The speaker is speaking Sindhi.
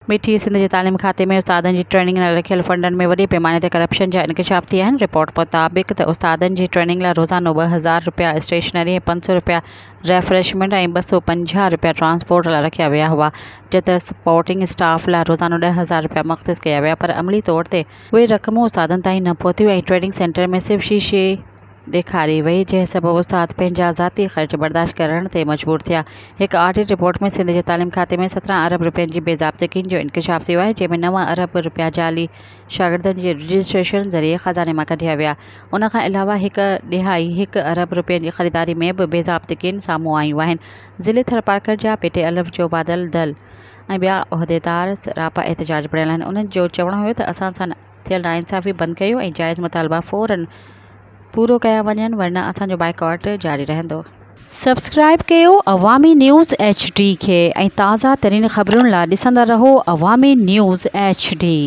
مٺي، سنڌ جي تعليم کاتي ۾ استادن جي ٽريننگ لاء رکيل فنڊن ۾ وڏي پيماني تي ڪرپشن جا انڪشاف ٿيا آهن، رپورٽ مطابق ته استادن جي ٽريننگ لاء روزانو 2000 رپيا اسٽيشنري ۽ 500 رپيا ريفريشمينٽ ۽ 250 رپيا ٽرانسپورٽ لاء رکيا ويا هئا، جڏهن ته سپورٽنگ اسٽاف لاء روزانو 10,000 رپيا مختص ڪيا ويا پر عملي طور تي اهي رقمون استادن تائين نه پهتيون ۽ ٽريننگ سينٽر ۾ صرف شيشي ڏيکاري وئي، جنهن سبب استاد پنهنجا ذاتي خرچ برداشت ڪرڻ تي مجبور ٿيا. هڪ آڊٽ رپورٽ ۾ سنڌ جي تعليم کاتي ۾ 17 ارب رپين جي بي ضابطگين جو انڪشاف ٿيو آهي، جنهن ۾ نو ارب رپيا جعلي شاگردن جي رجسٽريشن ذريعي خزاني مان ڪڍيا ويا. ان کان علاوه هڪ ڏهائي هڪ ارب رپين جي خريداري ۾ به بي ضابطگين سامهون آيون آهن. ضلعي ٿرپارڪر جا پي ٽي الف جو بادل دل ۽ ٻيا عهديدار سراپا احتجاج بڻيل آهن. انهن جو چوڻ هيو ته اسان سان ٿيل ناانصافي بند ڪيو ۽ جائز مطالبا فورن پورو ڪيا وڃن ورنه اسان جو بائيڪاٽ جاري رهندو. سبسڪرائيب ڪيو عوامي نيوز ايڇ ڊي کي ۽ تازه ترين خبرن لا ڏسندا رهو عوامي نيوز ايڇ ڊي.